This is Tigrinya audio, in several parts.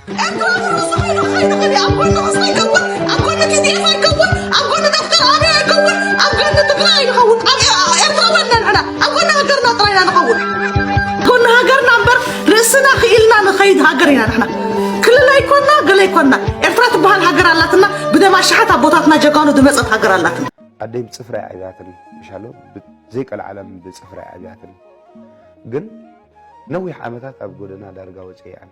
ኤርትራ ንርእሱ ኮይኑ ክኸይድ ይኽእል እዩ። ኣብ ጎኒ ክስታይ ይከውን፣ ኣብ ጎኒ ቲ ዲ ኤፍ ኣይከውን፣ ኣብ ጎኒ ዶክተር ኣብይ ኣይከውን፣ ኣብ ጎኒ ትግራይ ኣይንኸውን። ኣብ ኤ-፣ ኤርትራውያን ኢና ንሕና። ኣብ ጎኒ ሃገርና ጥራይ ኢና ንኸውን። ጎኒ ሃገርና እምበር ርእስና ክኢልና ንኸይድ ሃገር ኢና ንሕና። ክልል ኣይኮንና፣ ገለ ኣይኮንና። ኤርትራ ትበሃል ሃገር ኣላትና፣ ብደም ኣሽሓት ኣቦታትና ጀጋኑ ዝመጸት ሃገር ኣላትና። ኣደይ ብጽፍራ እያ ዓብያትኒ፣ ምሻሎ፣ ብ-፣ ዘይቀልዓለም ብጽፍራ እያ ዓብያትኒ። ግን ነዊሕ ዓመታት ኣብ ጎደና ዳርጋ ወጺኤ እየ ኣነ።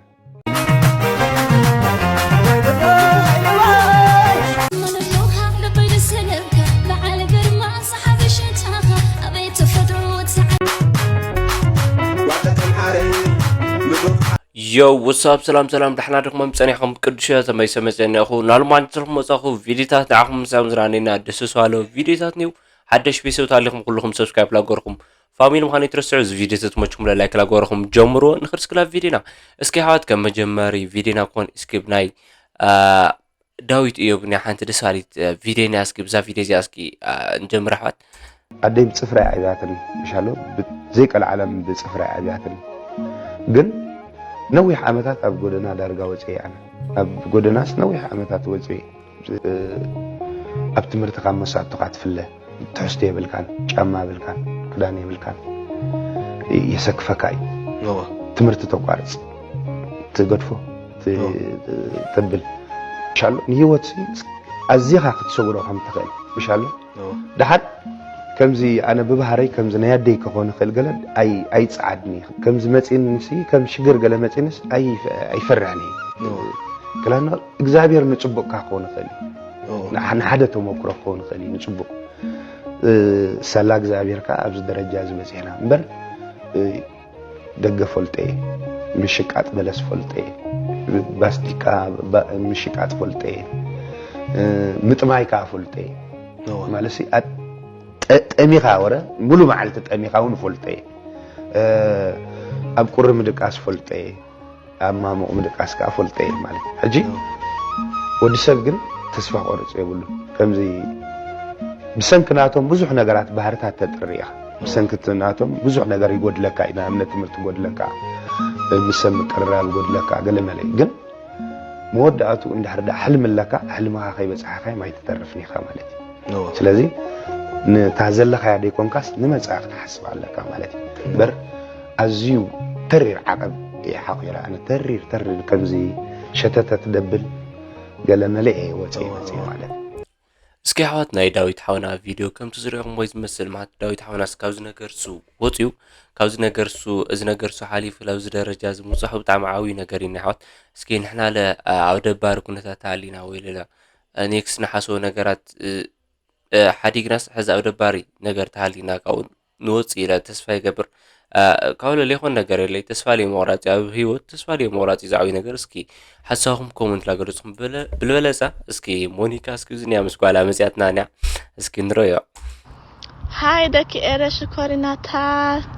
ዮ፣ ወሳብ፣ ሰላም ሰላም፣ ዳሕና ድኹም ጸኒሕኩም? ቅዱስ ተመይሰ መጸኒኹ ናልማን ትርፍ መጻኹ ቪዲዮታት ንዓኹም ምሳብ ዝራኔና ደስ ዝባለ ቪዲዮታት ኒው ሓደሽ ቤተሰብ ታሊኹም ኩልኹም ሰብስክራይብ ላገርኩም ፋሚሊ ምዃኑ ይትረስዑ። እዚ ቪዲዮ ተትመችኩም ላይክ ላገርኹም ጀምሮ። ንኽርስክላ ቪዲዮና እስኪ ኣሕዋት፣ ከም መጀመሪ ቪዲዮና ኮን እስኪ ብናይ፣ አ፣ ዳዊት እዮብ ናይ ሓንቲ ደስ ባሊት፣ አ፣ ቪዲዮ ና እስኪ ብዛ ቪዲዮ እዚኣ እስኪ፣ አ፣ ንጀምር ኣሕዋት። ኣደይ ብጽፍራ እያ ዓብያትኒ፣ ምሻሎ፣ ብ-፣ ዘይቀልዓለም ብጽፍራ እያ ዓብያትኒ። ግን ነዊሕ ዓመታት ኣብ ጎደና ዳርጋ ወጺኤ ኣነ። ኣብ ጎደናስ ነዊሕ ዓመታት ወጺኤ። እ፣ ኣብ ትምህርቲ ካብ መሳጥቶኻ ትፍለ፣ ትሕዝቶ የብልካን፣ ጫማ የብልካን፣ ክዳን የብልካን፣ ይ-፣ የሰክፈካ እዩ። እወ። ትምህርቲ ተቋርጽ፣ ትገድፎ፣ ት-፣ እወ። ተብል። ምሻሎ፣ ንህይወት ሲ ኣዚኻ ክትሰግሮ ከም ትኽእል። ምሻሎ፣ እወ። ደሓር ከምዚ ኣነ ብባህረይ ከምዚ ናይ ኣደይ ክኾን ይኽእል ገለ ኣይ-፣ ኣይጸዓድን እዩ። ከምዚ መጺኒ ሲ፣ ከም ሽግር ገለ መጺንስ ኣይ-፣ ኣይፈርሕን እዩ። እወ። ክላና እግዚኣብሔር ንጽቡቕካ ክኸውን ይኽእል እዩ። እወ። ንሓ-፣ ንሓደ ተመክሮ ክኸውን ይኽእል እዩ ንጽቡቕ። እ፣ ሰላ እግዚኣብሔር ከኣ ኣብዚ ደረጃ እዚ በጺሕና። እምበር፣ እ፣ ደገ ፈልጠ እየ፣ ምሽቃጥ በለስ ፈልጠ እየ፣ ባስቲካ ባ-፣ ምሽቃጥ ፈልጠ እየ፣ እ፣ ምጥማይ ከኣ ፈልጠ እየ። እወ። ማለትሲ፣ ኣ-፣ ጠ-፣ ጠሚኻ ወረ፣ ሙሉ መዓልቲ ጠሚኻ እውን ፈልጠ እየ። እ፣ ኣብ ቁሪ ምድቃስ ፈልጠ እየ። ኣብ ማሙቕ ምድቃስ ከኣ ፈልጠ እየ ማለት እዩ። ሕጂ እዎ። ወዲ ሰብ ግን ተስፋ ክቆርጽ የብሉን። ከምዚ ብሰንኪ ናቶም ብዙሕ ነገራት ባህርታት ተጥሪ ኢኻ። ብሰንኪ እቲ ናቶም ብዙሕ ነገር ይጎድለካ እዩ። ንኣብነት ትምህርቲ ይጎድለካ፣ ምስ ሰብ ምቅርራብ ይጎድለካ፣ ገለ መለ እዩ። ግን መወዳእትኡ እንድሕር ደኣ ሕልሚ ኣለካ፣ ሕልምኻ ከይበጻሕካዮም ኣይትተርፍን ኢኻ ማለት እዩ። እዎ። ስለዚ ነታ ዘለኻያ ደይኮንካስ ንመጻኢ ክትሓስብ ኣለካ ማለት እዩ። እምበር ኣዝዩ ተሪር ዓቐብ እየ ሓቒረ ኣነ። ተሪር፣ ተሪር ከምዚ ሸተተት ደብል ገለ መለ እየ ወፂአ እዎ፣ መፅአ እዎ። ማለት እዩ። እስኪ ኣሕዋት ናይ ዳዊት ሓውና ቪድዮ ከምቲ ዝሪኦኹም ወይ ዝመስል ማለት ዳዊት ሓውናስ ካብዚ ነገር እሱ ወፂኡ፣ ካብዚ ነገር እሱ፣ እዚ ነገር እሱ ሓሊፉ ላብዚ ደረጃ እዚ ምብፃሑ ብጣዕሚ ዓብዩ ነገር እዩ ኣሕዋት። እስኪ ንሕና ለ ኣብ ደባሪ ኩነታት ተሃሊና ወይ ለለ ኔክስት ንሓስቦ ነገራት፣ እ፣ እ፣ ሓዲግናስ ሕዚ ኣብ ደባሪ ነገር ተሃሊና ካብኡ ንወፅእ ኢለ ተስፋ ይገብር። እ፣ ካብኡ ለለ ይኾን ነገር የለይ። ተስፋ ለይ መቑራፅ እዩ ኣብ ህይወት፣ ተስፋ ለይ መቑራፅ እዩ ዝዓብይ ነገር። እስኪ ሓሳብኩም ኮመንት ላገለፅኩም ብለ-፣ ብልበለፃ እስኪ ሞኒካ እስኪ እዚ ኒያ ምስ ጓላ መፅያትና ኒያ እስኪ ንረዮ። ሃይ ደቂ ኤረ ሽኮሪናታት፣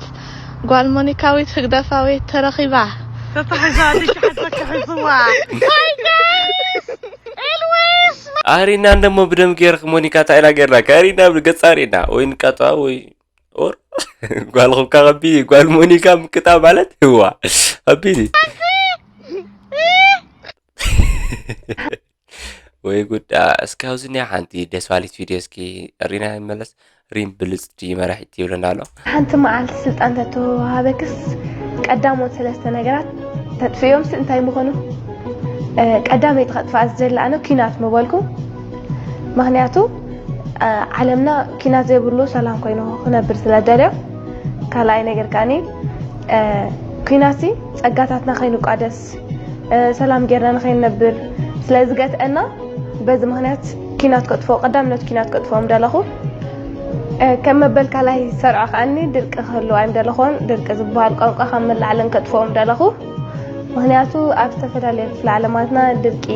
ጓል ሞኒካዊት ህግደፋዊት ተረኺባ። ተታሒዛ ልጅ ሓዛ ክሕዝዋ። ሃይ ጋይስ፣ ኤልዊስ። ኣሪና እንደሞ ብደም ገይርክ ሞኒካ እንታይ ኢና ገይርና? ከሪና ብገጻ ኣሪና ወይ ንቃጣ ወይ ኦር ጓልኹም ከቐቢ ጓል ሞኒካ ምቅጣ ማለት ህዋ ከቢድ እዩ። ወይ ጉድ። አ፣ እስኪ ኣብዚ እኒኣ ሓንቲ ደስ ባሊት ቪድዮ እስኪ ሪና ይመለስ። ሪም ብልጽቲ መራሒት ይብለና ኣሎ። ሓንቲ መዓልቲ ስልጣን ተተወሃበክስ ቀዳሞት ሰለስተ ነገራት ተጥፍእዮምስ እንታይ ምኾኑ? እ፣ ቀዳመይቲ ከጥፍኣ ዝደሊ ኣነ ኲናት ምበልኩ። ምኽንያቱ፣ እ፣ ዓለምና ኲናት ዘይብሉ ሰላም ኮይኑ ክነብር ስለ ደልዮ። ካልኣይ ነገር ከኣኒ፣ እ፣ ኲናትሲ ጸጋታትና ከይንቋደስ፣ እ፣ ሰላም ጌርና ንኸይንነብር ስለ ዝገትአና፣ በዚ ምኽንያት ኲናት ከጥፍኦ፣ ቀዳምነት ኲናት ከጥፍኦም ደለኹ። እ፣ ከም መበል ካልኣይ ሰርዖ ከኣኒ ድርቂ ክህልው ኣይምደለኹን። ድርቂ ዝበሃል ቋንቋ ካብ መላዓለን ከጥፍኦም ደለኹ። ምኽንያቱ ኣብ ዝተፈላለየ ክፍለ ዓለማትና ድርቂ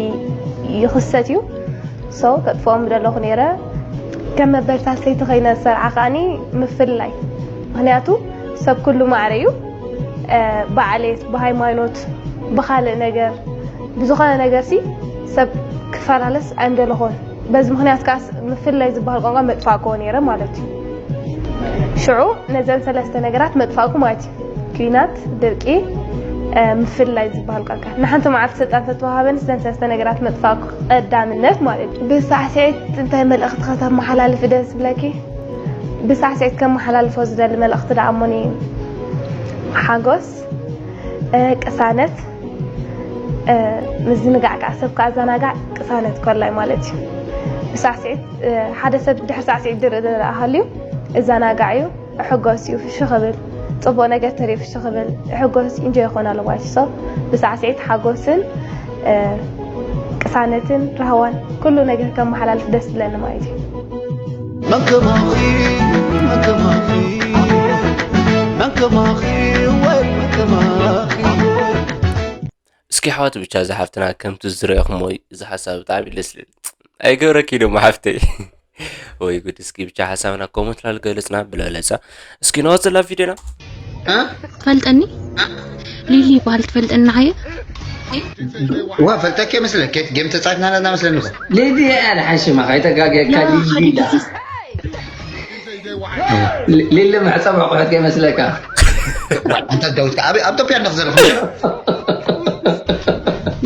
ይኽሰት እዩ። So፣ ከጥፍኦም ምደለኹ ነይረ። ከም መበል ሳልሰይቲ ኸይነ ዝሰርዓ ከኣኒ ምፍልላይ። ምኽንያቱ ሰብ ኩሉ ማዕረ እዩ። እ፣ ብዓሌት፣ ብሃይማኖት፣ ብኻልእ ነገር፣ ብዝኾነ ነገርሲ ሰብ ክፈላለስ ኣይምደለኹን። በዚ ምኽንያት ከኣስ ምፍልላይ ዝበሃል ቋንቋ መጥፋእክዎ ነይረ ማለት እዩ። ሽዑ ነዘን ሰለስተ ነገራት መጥፋእኩ ማለት እዩ። ኲናት፣ ድርቂ፣ ምፍልላይ ዝበሃል ቋንቋ። ንሓንቲ መዓልቲ ስልጣን ተተዋሃበኒ እዘን ሰለስተ ነገራት ምጥፋእ ቀዳምነት ማለት እዩ። ብሳዕስዒት እንታይ መልእኽቲ ከተመሓላልፊ ደስ ዝብለኪ? ብሳዕስዒት ከመሓላልፎ ዝደሊ መልእኽቲ ደኣ እሞኒ ሓጎስ፣ ቅሳነት፣ ምዝንጋዕ ከዓ ሰብ ከዘናጋዕ ቅሳነት ኮላይ ማለት እዩ። ብሳዕስዒት ሓደ ሰብ ድሕሪ ሳዕስዒት ዝርኢ ሃልዩ እዘናጋዕ እዩ። እሕጎስ እዩ ፍሽኽ ብል፣ ጽቡቕ ነገር ተሪኡ ፍሽኽ ብል፣ እሕጎስ ኢንጆይ ይኾን ኣሎ ማለት እዩ። So ብሳዕስዒት ሓጎስን ቅሳነትን ራህዋን ኩሉ ነገር ከመሓላልፍ ደስ ዝብለኒ ማለት እዩ። መን ከማኺ መን ከማኺ መን ከማኺ ወይ መን ከማኺ። እስኪ ኣሕዋት ብቻ እዛ ሓፍትና ከምቲ ዝረኣኹሞ እዩ፣ እዚ ሓሳብ ብጣዕሚ ደስ ዝብል። ኣይገብረኪ ደሞ ሓፍተይ። ወይ ጉድ፣ እስኪ ብቻ ሓሳብና ኮመንት ላልገለጽና ብለለጻ። እስኪ ንቐጽል ኣብ ቪድዮና። እ? ትፈልጠኒ? ሊሊ ይበሃል፣ ትፈልጠኒ ንዓየ? ዋ ፈልጠኪ መስለ ኬት ጌም ተጻትና ናትና መስለኒ እኮ። ሊሊ እያ ንሓሽማ ካይተጋገካ ያ ሊሊ ኢላ። ሓቢብቲ። ሊ- ሊሊ መሕጸብ ኣቑሑት ከይመስለካ። ኣንታ ዳዊት ኣብ ኣብ ኢትዮጵያ ኣለኽ ዘለኹ።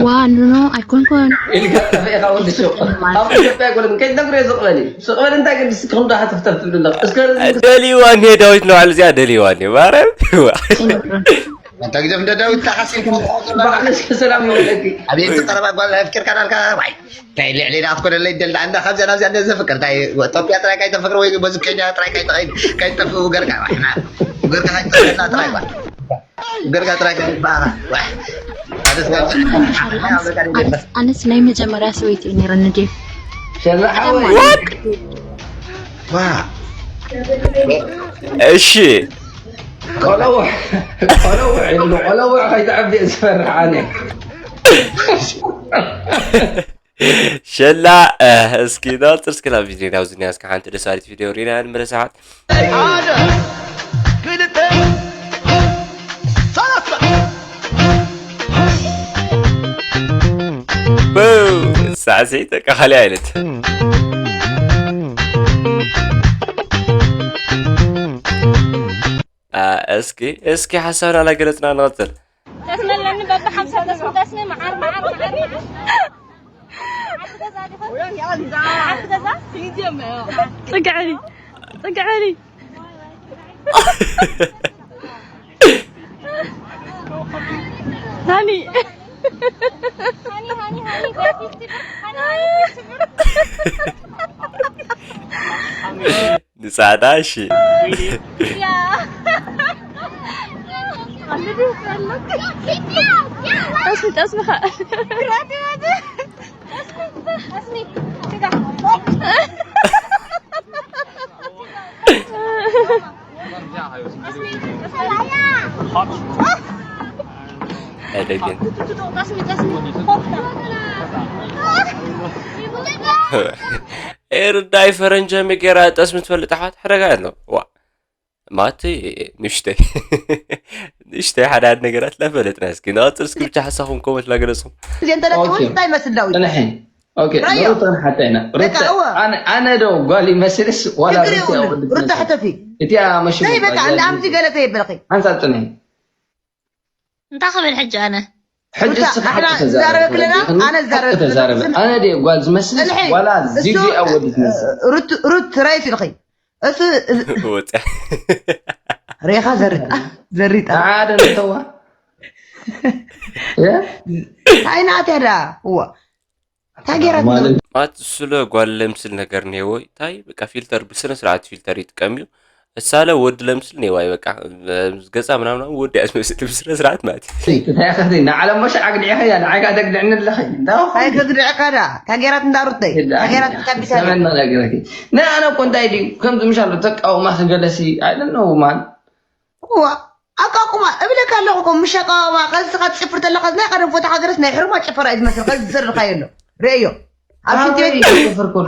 ዋ ኖ ኖ ኣይኮንኮን። ኢልካ ጠፊእካ ወዲ ሹቕ። ኣብ ኢትዮጵያ ኣይኮነትን። ከይትነግሮ እየ ስቕ በሊ። ስቕ በሊ እንታይ ገድስ ክንዶ ሃተፍተፍ ትብል ኣለኻ? እስከ ደልይዋ እኒሄ ዳዊት ንባዕሉ እዚኣ ደልይዋ እኒሄ። ማርያም። እንታይ ግደፍ እንደ ዳዊት ተሓሲብካ ባዕሉ እስከ ሰላም ይበለኪ። ኣቤት ቀረባ ጓል ኣፍቂርካ ዳልካ ዋይ። እንታይ ልዕሊ ኢላ ክትኮነለይ ደል እንዳ ካብዚኣ ናብዚኣ እንደ ዘፍቅር እንታይ ኢትዮጵያ ጥራይ ካይተፍቅር ወይ በዚ ኬንያ ጥራይ ካይተኸይድ ካይተፍቅር ውገርካ ዋሕና ውገርካ ካይተኸይድና ጥራይ ባ ውገርካ ጥራይ ካይተፍቅር ዋይ። ኣነስ ናይ መጀመርያ ሰበይቲ እዩ ነይረኒ ዴቭ። ሸላ ሓወይ። ዋ እሺ ቆለውሕ ቆለውሕ ኢሉ ቆለውሕ ከይትዓቢ እየ ዝፈርሕ ኣነ። ሸላ እስኪ ናፅር እስኪ ናብ ቪድዮ ናብዚ ኒያ እስኪ ሓንቲ ደስ ባሪት ቪድዮ ሪና ንመለሳሓት። ሓደ ክልተ ሰላሳ። ሳዕስዒት በቃ ካልእ ዓይነት። እስኪ እስኪ ሓሳብና እናገለፅና ንቐፅል። ተስመለኒ በብ ሓምሳ ተስሚ ተስሚ መዓር መዓር መዓር መዓር። ዓዲ ገዛ ዲኹም? ዓዲ ገዛ? ጽግዕኒ ጽግዕኒ። ሃኒ ሃኒ ሃኒ ሃኒ በፊፍቲ ብር ሃኒ ሃኒ በፊፍቲ ብር። ንጻዕዳ እሺ። ጠስሚ ጠስሚ ኸ ኤርዳይ ፈረንጀ ሚጌራ ጠስሚ ትፈልጥ ኣሕዋት ሕረጋ ኣሎ ዋ ማቲ ንሽተይ ንሽተይ ሓደ ሓደ ነገራት ለፈለጥና እስኪ ንቐፅል እስኪ ብቻ ሓሳኹም ኮመንት ላገለፅኹም እዚን ተለቂቡ እንታይ ይመስል ዳዊት ፅንሐ ኦኬ ራዮ። ሩታ ንሓታ ኢና ሩታ በቃ፣ እወ። ኣነ ኣነ ዶ ጓል ይመስልስ ዋላ ችግር ሩታ የብሉን። ወዲ ሩታ ትመስል? ሕተፊ እቲኣ መሽሙ ናይ በቃ ጓል ኣነ ኣምዚ ገለ ተይበልኺ ሓንሳብ ፅንሐ እንታይ ክብል ሕጂ ኣነ ሕጂ ሩታ፣ እስኻ ንሕና ሓቂ ተዛረቢ፣ ንዛረብ ክለና፣ ተረዲእኽኒ? ኣነ ዝዛረብ ሓቂ ተዛረቢ። ክለና። ኣነ ድየ ጓል ዝመስል? ጽንሒ። ዋላ እሱ፣ ዚግዚ ኣብ ወዲ ትመስል? ሩት፣ ሩት፣ ራይት ኢልኺ። እሱ፣ ወጽያ። ሬኻ ዘርጣ፣ ዘሪጣ። ሓደ ነተዋ። እ? እንታይ ናት ያዳ? እዋ። እንታይ ገይራትና? ማለት ማት ስለ ጓል ለምስል ነገር ነው ወይ? ታይ በቃ ፊልተር ብስነ ስርዓት ፊልተር ይጥቀም እዩ። እሳለ ወድ ለምስል ነው ወይ በቃ ገጻ ምናምን ወድ ያስመስል ብስነ ስርዓት ማለት እዩ። እንታይ ከዚ ንዓለም መሽ ኣግዲዕኸያ ንዓይ ከኣ ተግድዕኒ ኣለኺ። እንታይ ከግድዕካ ዳ? እንታይ ገይራት እንዳሩተይ? እንታይ ገይራት እንዳቢታ? ሰበና ነገርኪ። ንኣነ እኮ እንታይ ድዩ ከምዚ ምሻሉ ተቃውማ ክገለሲ I don't know man። እዋ ኣቃቁማ እብለካ ኣለኹ እኮ ምሽ ኣቃዋማ ከዚ ስኻ ትጭፍር ተለኻ ናይ ቀደም ፎቶ ሃገርስ ናይ ሕርማ ጭፈራ እዩ ዝመስል ከዚ ዝዘርርካዮ ኣሎ ርእዮ ኣብ ሽንቲ ቤት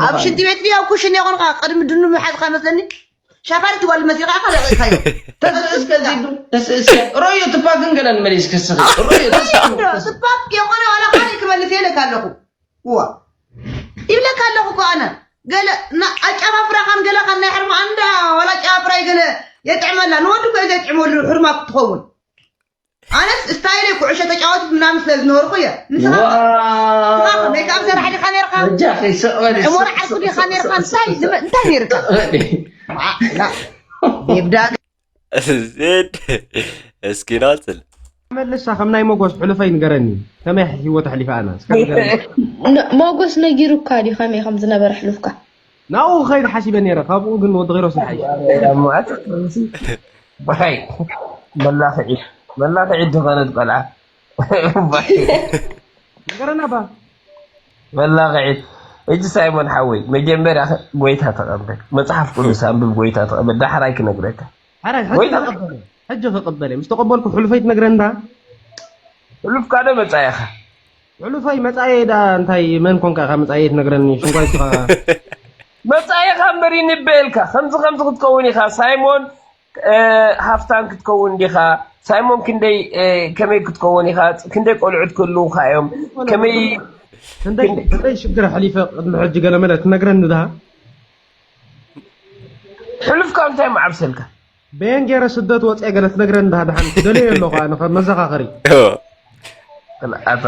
ኣብ ሽንቲ ቤት ድዩ ኣብ ኩሽን ይኾንካ ቅድሚ ድኑ ምሓዝካ መስለኒ ሻፋሪት ጓል መሲኻ ኢኻ ለቒኻዮ ተስእስከ ዚዱ ተስእስከ ርእዮ ትፓክን ገለን መሊስ ክስኺ ርእዮ ተስእስከ ስፓክ የኾነ ዋላ ካልእ ክመልስ የለካ ኣለኹ እዋ ይብለካ ኣለኹ እኮ ኣነ ገለ ኣጨፋፍራኻን ገለኻን ናይ ሕርማ ኣንዳ ዋላ ኣጨፋፍራይ ገለ የጥዕመላ ንወዲ እኮ እዩ ዘጥዕመሉ ሕርማ ክትኸውን ኣነስ ስታይለይ ኩዕሾ ተጫወቲት ምናምን ስለ ዝነበርኩ እየ። ንስኻ ሜክኣፕ ሰራሕ ዲኻ ነርካ? ዕሞር ዓርኩ ዲኻ ነርካ? እንታይ እንታይ ነርካ? ዴብዳ ዜድ እስኪ ናጽል መልሳ ከም ናይ መጎስ ሕሉፈይ ንገረኒ ከመይ ህይወት ኣሕሊፋ ኣና እስከ ንገረኒ። መጎስ ነጊሩካ ድዩ ከመይ ከም ዝነበረ ሕሉፍካ? ናብኡ ክኸይድ ሓሲበ ነይረ ካብኡ ግን ወዲ ኺሮስ ይሓይሽ። ብኸይ መላኽዒ መላኽዒ ዝኾነት ቆልዓ ንገረና ባ መላኽዒ እጂ ሳይሞን ሓወይ መጀመርያ ጎይታ ተቐበል መፅሓፍ ቅዱስ ኣንብብ ጎይታ ተቐበል ዳሕራይ ክነግረካ ሓራይ ሕጂ ከቐበለ ሕጂ ከቐበለ ምስ ተቐበልኩ ሕሉፈይ ትነግረኒ ዳ ሕሉፍካ ዶ መፃኢኻ ሕሉፈይ መፃኤ ዳ እንታይ መን ኮንካ ኢኻ መፃኤ ትነግረኒ ሽንኳይ ስኻ መፃኢኻ እምበር ይንበየልካ ከምዚ ከምዚ ክትከውን ኢኻ ሳይሞን ሃፍታም ክትከውን ዲኻ ሳይሞን ክንደይ ከመይ ክትከውን ኢኻ ክንደይ ቆልዑት ክህልውኻ እዮም ከመይ ክንደይ ሽግር ኣሕሊፈ ቅድሚ ሕጂ ገለ መለ ትነግረኒ ዳ ሕሉፍካ እንታይ መዓብሰልካ በየን ገይረ ስደት ወፅየ ገለ ትነግረኒ ዳ ድሓን ክደልዮ ኣለኹ ኣነ ከም መዘኻኸሪ ኣታ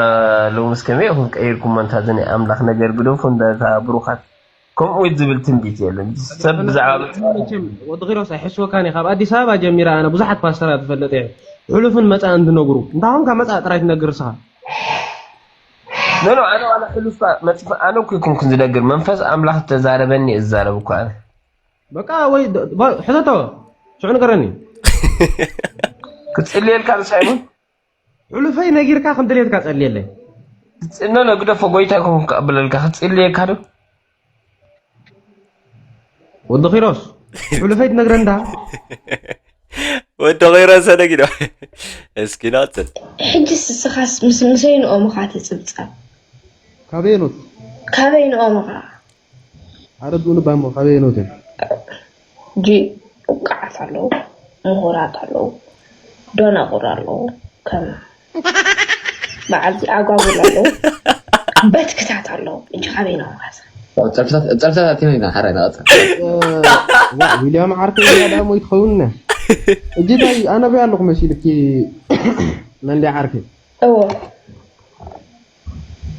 ሎምስ ከመይ ኢኹም ቀይርኩሞ እንታ እዚ ናይ ኣምላኽ ነገር ግደፉ እንዳ እታ ብሩኻት ከምኡ ዝብል ትንቢት የለን ሰብ ብዛዕባ ወዲ ኪሮስ ኣይሕስወካን እየ ካብ ኣዲስ ኣበባ ጀሚረ ኣነ ብዙሓት ፓስተራት ዝፈልጥ እየ ሕሉፍን መፃእን ዝነግሩ እንታኾንካ መፃእ ጥራይ ትነግር ንስኻ ኖኖ ኣነ ዋላ ሕሉፍካ መፅፍ ኣነ እኮ ይኩንኩን ዝነግር መንፈስ ኣምላኽ ተዛረበኒ እየ ዝዛረብ እኮ ኣነ በቃ ወይ ሕተቶ ሽዑ ንገረኒ ክፅልየልካ ንሳይሞን ሕሉፈይ ነጊርካ ከም ድሌትካ ጸልየለይ። ኖ ኖ ግደፎ ጎይታ ይኹን ክቀብለልካ ክጽልየካ ዶ ወዲ ኺሮስ ሕሉፈይ ትነግረንዳ ወዲ ኺሮስ ነጊዶ እስኪ ናጽል ሕጂ ስስኻስ ምስ ምሰይንኦም ኢኻ ትጽብጸብ ካበየኖት ካበይንኦም ኢኻ ኣረድኡኒ ባሞ ካበየኖት እዮም ጂ ውቃዓት ኣለዉ፣ ምሁራት ኣለዉ፣ ደናቑር ኣለዉ፣ ከም በዓልቲ ኣጓጉል ኣለዉ፣ በትክታት ኣለዉ። እጂ ካበይ ነው ራሳ? ጸብጻብ ጸብጻብ ኣቲና ኢና ሓራይ ንቐጽል። ዋ ዊልያም ዓርከይ እያ ደኣ ሞይት ኸውን ነ እጂ ታይ ኣነ በይ ኣለኹ መሲልኪ መንዲ ዓርከይ እዎ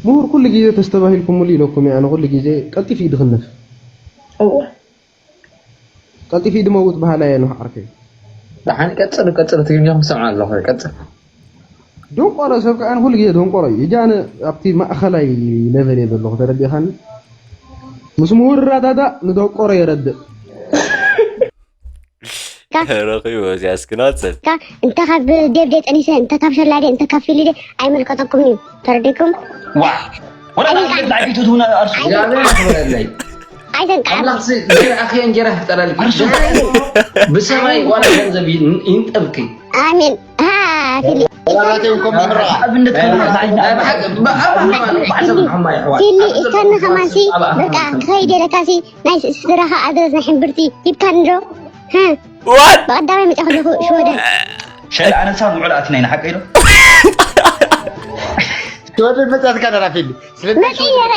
ምሁር ኩሉ ግዜ ተስተባሂልኩምሉ ኢለኩም እየ ኣነ ኩሉ ግዜ ቀልጢፍ እዩ ድኽነፍ እዎ ቀልጢፍ እዩ ድመውት በሃላይ እየ ኖህ ዓርከይ ደሓን ቀጽል ቀጽል ትግርኛኹም ክሰምዕ ኣለኹ ቀጽል ደንቆሮ ሰብ ከኣ ኩሉ ግዜ ደንቆሮ እዩ እጃ ኣነ ኣብቲ ማእኸላይ ሌቨል እየ ዘለኹ ተረዲእኻኒ ምስ ምሁር ራዳዳ ንደንቆሮ የረድእ ረኺቡ እዚኣ እስኪ ናጽል እንተ ካብ ዴብ ደጸኒሰ እንተ ካብ ሸላደ እንተ ካብ ፊሊደ ኣይምልከተኩም እዩ ተረዲኩም ዋ ወላ ላዕሊ ትህቡና ኣርሱ እግዚኣብሔር ያክብረለይ ኣይተንቃ ኣምላኽ ዘይረኣኽዮ እንጀራ ይፍጠረልኪ ኣርሱ ብሰማይ ዋላ ገንዘብ ይንጠብኪ ኣሜን ሃ ፊሊ ወላላተይ ኮም ምራ ኣብነት ከብራ ባዕሰብ ሓማ ይሕዋል ፊሊ እካኒ ከማንሲ በቃ ክኸይድ የለካሲ ናይ ስድራኻ ኣዘዝ ናይ ሕምብርቲ ሂብካኒ ዶ What? ብቐዳማይ መፅኣ ከለኹ ሽወደን ሸለ ኣነሳ ውዕል ኣትና ኢና ሓቀይ ዶ ሽወደን መፅኣትካ ነራ ፊልም ስለምንታይ መፅእ ነረ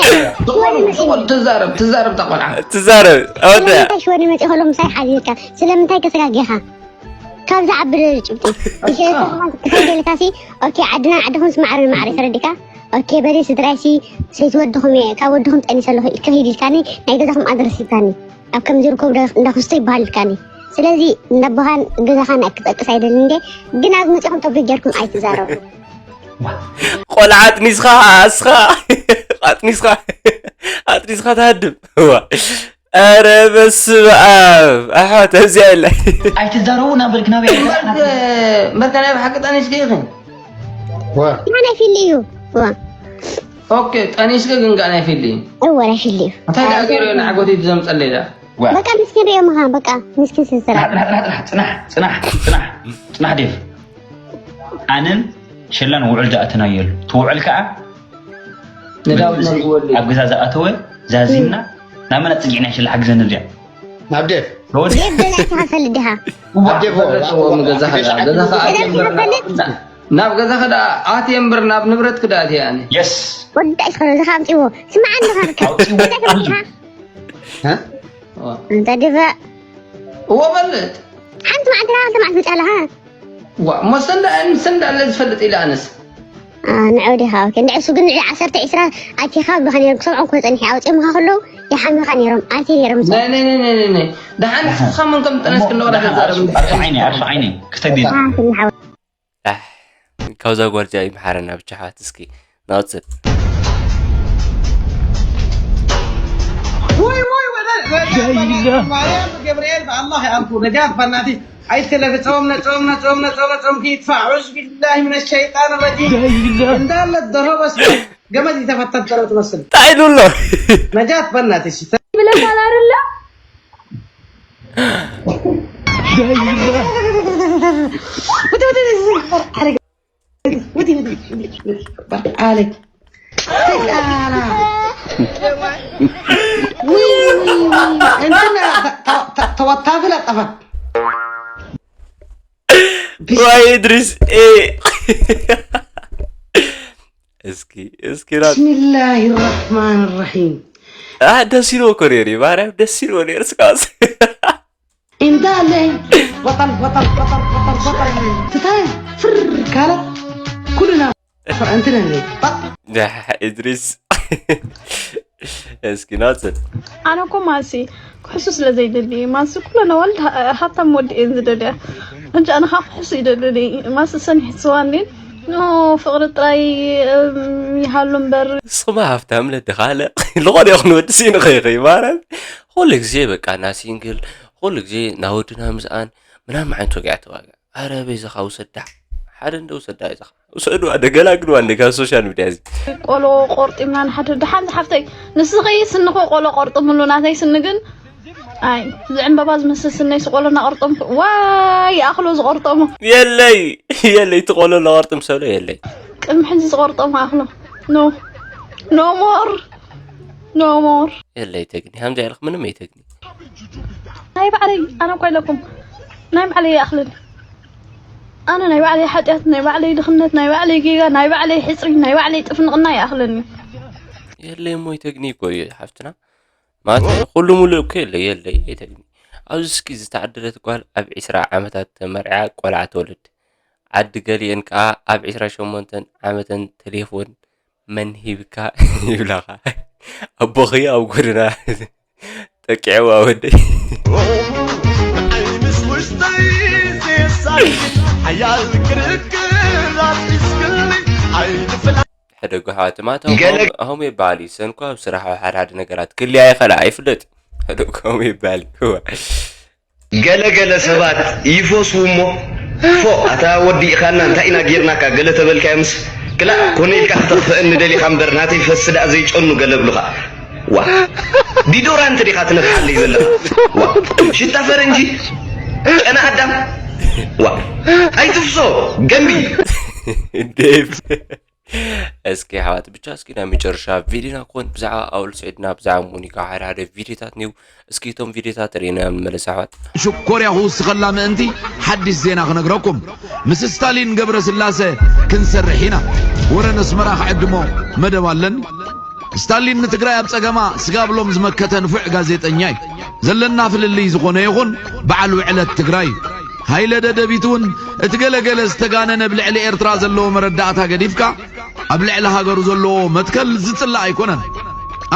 ሽወደን መፅእ ትዛረብ ትዛረብ እታ ቆልዓ ትዛረብ ኣወደ ስለምንታይ ሽወደን መፅእ ከሎ ምሳይ ሓዚርካ ስለምንታይ ተሰጋጊኻ ካብዚ ዓቢ ደረጃ ጭብጢ ይሸ ተኸይደልካሲ ኦኬ ዓድና ዓድኹም ስማዕርን ማዕረ ተረዲካ ኦኬ በሊ ስድራይሲ ሰይቲ ወድኹም እየ ካብ ወድኹም ጠኒሰ ኣለኹ ኢልካ ሂድ ኢልካኒ ናይ ገዛኹም ኣድረስ ሂብካኒ ኣብ ከም ዝርከቡ እንዳክስቶ ይበሃል ኢልካኒ ስለዚ እንዳቦኻን ገዛኻን ክጠቅስ ኣይደልን እንዴ ግን ኣብ መፅኹም ተብሪክ ጌርኩም ኣይትዛረቡ ቆልዓ ኣጥኒስኻ ኣስኻ ኣጥኒስኻ ኣጥኒስኻ ትሃድም ዋ ኧረ በስመ ኣብ ኣሕዋት ኣብዚኣ የለ ኣይትዛረቡ ናበልክ ናበይ እምበርከ ናይ ብሓቂ ጠኒስኪ ኢኺ ናይ ፊሊ እዩ ኦኬ ጠኒስኪ ግን ከዓ ናይ ፊሊ እዩ እወ ናይ ፊሊ እዩ እንታይ ደኣ ገይሩ እዩ ንዓጎት እዩ ዘምፀለይ ደኣ በቃ ምስኪን ሪኦም ኻ በቃ ምስኪን ስስራ ፅናሕ ፅናሕ ፅናሕ ፅናሕ ፅናሕ ዴቭ ኣነን ሸላን ውዕል ዝኣተናዮ ኣሎ እቲ ውዕል ከዓ ንዳዊት መርግወሉ ኣብ ገዛ ዝኣተወ ዛዚምና ናብ መን ኣፅጊዕና ሸላ ሓግዘኒ እዚኣ ናብ ዴቭ ዴቭ በላ ኢኻ ፈልጥ ዲኻ ናብ ዴቭ ገዛ ገዛ ናብ ገዛ ከዳ ኣትየ እምበር ናብ ንብረት ክዳ ኣትየ ኣነ የስ ወዳ ኢኻ ዝኻ ኣምፅዎ ስማዓኒ ኻልካ ኣውፅዎ ኣሉ እንተ ድፋዕ እዎ በልጥ ሓንቲ መዓልቲ ናብ ክልተ መዓልቲ ምጫለኻ ዋ እሞ ሰንዳ ሰንዳ ኣለ ዝፈልጥ ኢለ ኣነስ ንዑ ዲኻ ኦኬ እንድዒ እሱ ግን ንዒ ዓሰርተ ዒስራ ኣቲኻ ብኻ ነይሮም ክሰምዖም ኮ ጸኒሐ ኣውጺኦምኻ ከለዉ ይሓምኻ ነይሮም ኣቲ ነይሮም ናይ ናይ ናይ ናይ ናይ ናይ ደሓን ንስኻ መን ከም ጠነስ ክንደወራ ተዛረብ ኣርፍዓይኒ ኣርፍዓይኒ ክስተግዲድ ካብዛ ጓል እዚኣ ይምሓረና ብቻ ሓት እስኪ ናውፅእ ወይ ወይ ማርያም ገብርኤል ብኣላህ ይኣልኩ ነጃት ባናቲ ኣይትለፊ ጾም ነጾም ነጾም ነጾም ነጾም ኪትፋ ዑዝ ቢላሂ ምን ሸይጣን ረጂም እንዳለ ደርሆ በስ ገመድ ይተፈተት ደሮ ትመስል እንታይ ኢሉ ኣሎ ነጃት በናቲ ብለሻል አይደለ አለክ ሰይጣና እንትን ተወታብል አጠፋ ዋይ እድሪስ እስኪ እስኪ ራ بسم الله الرحمن الرحيم ደስ ኢልዎ እኮ ነይሩ ማርያም ደስ ኢልዎ ነይሩ እስካስ እንዳለ ወጠል ወጠል ወጠል ወጠል ወጠል ትታይ ፍር ካለ ኩልና እንትን እንደ እድሪስ እስኪ ናፅል ኣነ እኮ ማሲ ክሕሱ ስለ ዘይደሊ ማሲ ኩለና ወልድ ሃብታም ወዲ እየን ዝደልያ ሕጂ ኣነ ካብ ክሕሱ ይደልኒ ማሲ ሰኒሕ ስዋኒን ፍቕሪ ጥራይ ይሃሉ እምበር ንስኹማ ሃብታም ለድኻለ ዝኾነ ይኹን ወዲ ሲንኸ ይኸይ ማርያም ኩሉ ግዜ በቃ ና ሲንግል ኩሉ ግዜ ናወድና ምስኣን ምናምን ዓይነት ወግዒ ተዋጋ ኣረ በይዛኻ ውሰዳ ሓደ እንደ ውሰዳ ይዛኻ ውሰዱ ኣደ ገላግሉ ኣንደ ካብ ሶሻል ሚድያ እዚ ቆሎ ቆርጢምና ንሓድር ደሓን ዝሓፍተይ ንስኺ ስንኹ ቆሎ ቆርጥምሉ ናተይ ስኒ ግን ኣይ ዝዕምበባ ዝመስል ስነይ ስቆሎ እናቆርጠምኩ ዋይ ይኣኽሎ ዝቆርጠሞ የለይ የለይ ትቆሎ እናቆርጥም ሰብለ የለይ ቅድሚ ሕጂ ዝቆርጠሞ ኣኽሎ no no more no more የለይ ተግኒ ሃምዛ ኢልክ ምንም ኣይተግኒ ናይ ባዕለይ ኣነ እኳ ኢለኩም ናይ ባዕለይ ይኣኽለኒ ኣነ ናይ ባዕለይ ሓጢኣት ናይ ባዕለይ ድኽነት ናይ ባዕለይ ጌጋ ናይ ባዕለይ ሕፅሪ ናይ ባዕለይ ጥፍንቕና ይኣኽለኒ የለይ እሞ ይተግኒ እኮ እዩ ሓፍትና ማለት ኩሉ ሙሉእ እኮ የለይ የለይ ኣይተግኒ ኣብዚ እስኪ ዝተዓደለት ጓል ኣብ ዒስራ ዓመታት ተመርዓ ቆልዓ ተወልድ ዓዲ ገሊአን ከዓ ኣብ ዒስራ ሸሞንተን ዓመተን ቴሌፎን መን ሂብካ ይብላኻ ኣቦኽዮ ኣብ ጎደና ጠቂዕዋ ወደይ ዓይንስ ውሽጠይ ዜሳይ ሓያል ክርክር ኣጢስክኒ ኣይትፍላ ሕደጉ ሓዋትማት ኣሁም ይበሃል እዩ ሰንኳ ኣብ ስራሕ ሓደ ሓደ ነገራት ክልያ ይኸላ ኣይፍለጥ ሕደጉ ኣሁም ይበሃል እዩ ገለ ገለ ሰባት ይፈስዉ እሞ ፎ ኣታ ወዲእኻና እንታይ ኢና ጌርናካ ገለ ተበልካዮምስ ክላእ ኮነ ኢልካ ክተኽፍአኒ ደሊኻ እምበር ናተይ ፈሲ ደኣ ዘይጨኑ ገለ ብሉኻ ዋ ዲዶራንት ዲኻ ትነፍሓለይ ዘለኻ ዋ ሽታ ፈረንጂ ጨና ኣዳም ዋ ኣይትፍሶ ገንቢ ዴቭ እስኪ ኣሕዋት ብቻ እስኪ ናይ መጨረሻ ቪድዮና ክኾን ብዛዕባ ኣውል ስዒድና ብዛዕባ ሞኒካ ሓደ ሓደ ቪድዮታት ኒው እስኪ እቶም ቪድዮታት ርኢና ንመለስ ኣሕዋት ሽኮርያ ክውስኸላ ምእንቲ ሓድሽ ዜና ክነግረኩም ምስ ስታሊን ገብረ ስላሰ ክንሰርሕ ኢና ወረ ነስመራ ክዕድሞ መደብ ኣለኒ ስታሊን ንትግራይ ኣብ ጸገማ ስጋብሎም ዝመከተ ንፉዕ ጋዜጠኛ እዩ ዘለና ፍልልይ ዝኾነ ይኹን በዓል ውዕለት ትግራይ እዩ ሃይለ ደደቢት እውን እቲ ገለገለ ዝተጋነነ ብልዕሊ ኤርትራ ዘለዎ መረዳእታ ገዲፍካ ኣብ ልዕሊ ሃገሩ ዘለዎ መትከል ዝጽላእ ኣይኮነን።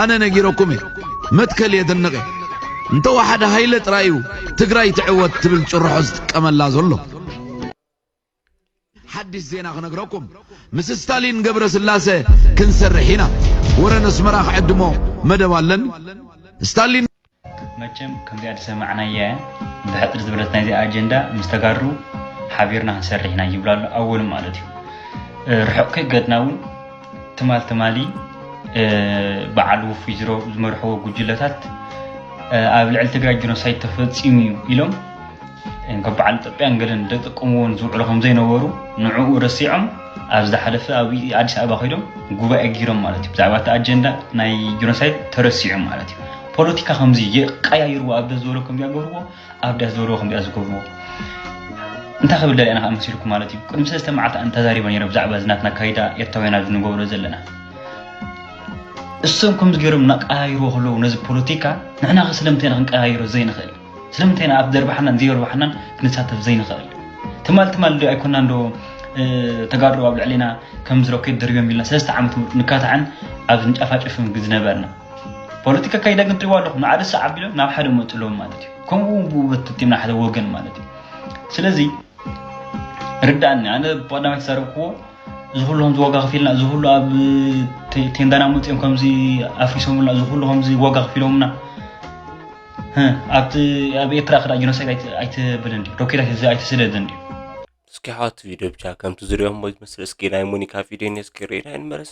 ኣነ ነጊረኩም እየ፣ መትከል የድንቕ እየ። እንተወሓደ ሃይለ ጥራይ እዩ ትግራይ ትዕወት ትብል ጭርሖ ዝጥቀመላ ዘሎ። ሓድሽ ዜና ክነግረኩም፣ ምስ ስታሊን ገብረስላሰ ክንሰርሕ ኢና። ወረ ነስመራ ክዕድሞ መደብ ኣለኒ። ስታሊን መቸም ከምዚኣ ዝሰማዕናያ እያ ብሕፅር ዝበለት ናይዚኣ ኣጀንዳ ምስ ተጋሩ ሓቢርና ክንሰርሕ ኢና ይብሉ ኣሎ ኣወል ማለት እዩ ርሑቕ ከይገድና እውን ትማል ትማሊ በዓል ውፉይ ዝሮ ዝመርሕዎ ጉጅለታት ኣብ ልዕሊ ትግራይ ጀኖሳይድ ተፈፂሙ እዩ ኢሎም ካብ በዓል ኢትዮጵያን ገለን ደጠቀምዎን ዝውዕሉ ከም ዘይነበሩ ንዕኡ ረሲዖም ኣብ ዝሓለፈ ኣብ ኣዲስ ኣበባ ኮይዶም ጉባኤ ጊሮም ማለት እዩ ብዛዕባ እቲ ኣጀንዳ ናይ ጀኖሳይድ ተረሲዑ ማለት እዩ ፖለቲካ ከምዚ የቀያይርዎ ኣብ ዳስ ዝበሎ ከምዚ ኣገብርዎ ኣብ ዳስ ዝበሎ ከምዚ ዝገብርዎ እንታይ ክብል ደሊያ ኢና መሲልኩም ማለት እዩ ቅድሚ ሰለስተ መዓልቲ ኣነ ተዛሪበ ነይረ ብዛዕባ እዚ ናትና ኣካይዳ ኤርትራውያን ኣብዚ ንገብሮ ዘለና እሶም ከምዚ ገይሮም እናቀያይርዎ ከለዉ ነዚ ፖለቲካ ንሕና ከ ስለምንታይ ኢና ክንቀያይሮ ዘይንኽእል ስለምንታይ ኢና ኣብ ዘርባሕናን ዘየርባሕናን ክንሳተፍ ዘይንኽእል ትማል ትማል ዶ ኣይኮና እንዶ ተጋድሮ ኣብ ልዕሌና ከም ዝሮኬት ደርብዮም ኢልና ሰለስተ ዓመት ሙሉእ ንካታዕን ኣብ ንጫፋጭፍን ዝነበርና። ፖለቲካ ካይዳ ግን ትሪዋ ኣለኹም፣ ንዓደ ሰዓብ ኢሎም ናብ ሓደ መፅሎም ማለት እዩ። ከምኡ እውን ብኡ በትቲምና ሓደ ወገን ማለት እዩ። ስለዚ ርዳእኒ፣ ኣነ ብቐዳማይ ተዛረብክዎ፣ እዚ ኩሉ ከምዚ ዋጋ ከፊልና፣ እዚ ኩሉ ኣብ ቴንዳና መፅኦም ከምዚ ኣፍሪሶምና፣ እዚ ኩሉ ከምዚ ዋጋ ከፊሎምና፣ ኣብቲ ኣብ ኤርትራ ክዳ ጂኖሳይድ ኣይትብል እንዲ ሮኬት ኣይትስደድ እንዲ። እስኪ ሓወት ቪድዮ ብቻ ከምቲ ዝሪኦም ወይ ትመስል። እስኪ ናይ ሞኒካ ቪድዮ እኒ እስኪ ርኢና ይንመለስ።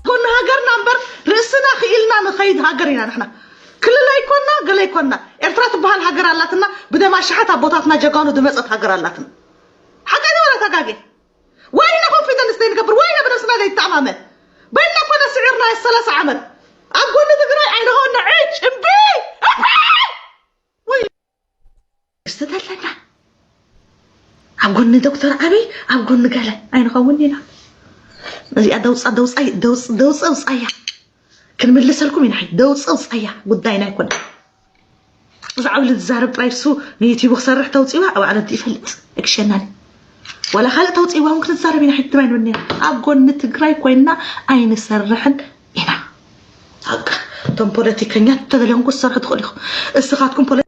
ጎኒ ሃገርና እምበር ርእስና ክኢልና ንኸይድ ሃገር ኢና ንሕና። ክልል ኣይኮና ገለ ኣይኮና። ኤርትራ ትበሃል ሃገር ኣላትና። ብደም ኣሽሓት ኣቦታትና ጀጋኑ ዝመፀት ሃገር ኣላትና። ሓቀኛ ወላ ተጋጌ? ዋይና ኮንፊደንስ ዘይንገብር፣ ዋይና ብነብስና ዘይተኣማመን። በይና ኮነ ስዒርና ሰላሳ ዓመት። ኣብ ጎኒ ትግራይ ኣይንኸውና ዕጭ እምቢ። ወይ ክስተት ኣለና። ኣብ ጎኒ ዶክተር ኣበይ፣ ኣብ ጎኒ ገለ ኣይንኸውን ኢና። እዚኣ ደውፃ ደውፃ ደውፅ ደውፀ ውፃያ ክንምልሰልኩም ኢና። ሕጂ ደውፀ ውፃያ ጉዳይና ኣይኮነ። ብዛዕባ ልትዛረብ ጥራይ እሱ ንዩቲዩብ ክሰርሕ ተውፅዋ ኣብ ዓለም ይፈልጥ። እክሸናል ወላ ካልእ ተውፅዋ እውን ክንዛረብ ኢና። ሕጂ ትማይ ንብኒ ኣብ ጎኒ ትግራይ ኮይንና ኣይንሰርሕን ኢና። በቃ እቶም ፖለቲከኛ ተደልዮም ክትሰርሑ ትኽእሉ ኢኹም። እስኻትኩም ፖለ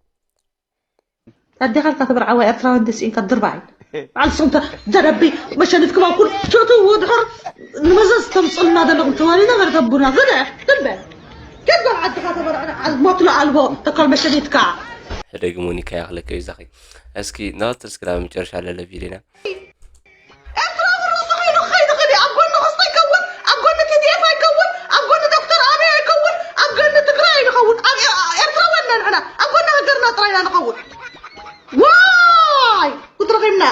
ኣዴኻ ኢልካ ትብርዓዋ ኤርትራውያን ደስ ኢንካ ድርባይ። በዓል ስኹም ተ-፣ ደረቢ መሸኒትኩም ኣብ ኩሉ ትእትውዎ ድሕር ንመዘዝ ተምፅልና ዘለኹም ትበሉ ነገር ተቡና። ዝደ ትልበ። ከዛ ዓድኻ ተበርዕና ሞት ለኣልቦ ተካል መሸኒትካ። ሕደጊ ሞኒካ ያኽለከ ይዛኺ። እስኪ ናወት እስኪ ናብ መጨረሻ ለለ ቪዲዮና። ኤርትራ ብርእሱ ኸይዱ ክኸይድ ይኽእል እዩ። ኣብ ጎኒ ክስቶ ይከውን፣ ኣብ ጎኒ ቲ ዲ ኤፍ ኣይከውን፣ ኣብ ጎኒ ዶክተር ኣብይ ኣይከውን፣ ኣብ ጎኒ ትግራይ ኣይንኸውን። ኣብ ኤ-፣ ኤርትራውያን ኢና ንሕና። ኣብ ጎኒ ሃገርና ጥራይ ኢና ንኸውን። ዋይ! ክትረኺብና።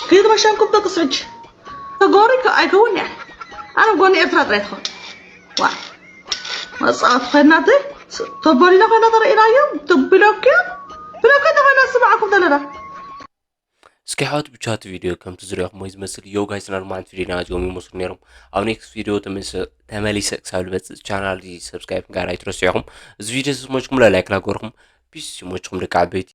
ከይድ መሻንኩም በቅስ ሕጂ። ተጎሪ ከ-፣ ኣይከውን እያ። ኣነ ኣብ ጎኒ ኤርትራ ጥራይ ትኸውን። ዋይ! መጻወቲ ኮይና ተ-፣ ተበሊና ኮይና ተረኢናዮም፣ ተብሎክዮ፣ ብሎክ እንተ ኮይና ስማዕኩም ዘለና። እስኪ ሓወት ብቻ እቲ ቪድዮ ከምቲ ዝሪኦኹም ወይ ዝመስል እዮ ጋይስ፣ ናብ ሎማዓንቲ ቪድዮና እዚኦም ይመስሉ ነይሮም። ኣብ ኔክስት ቪድዮ ተመሊሰ፣ ተመሊሰ ክሳብ ልመፅእ ቻናል ሰብስክራይብ ምግባር ኣይትረስዑ ኢኹም። እዚ ቪድዮ ዝመችኩም ላይክ ላገርኩም። ፒስ ይመችኩም ደቂ ዓበይቲ።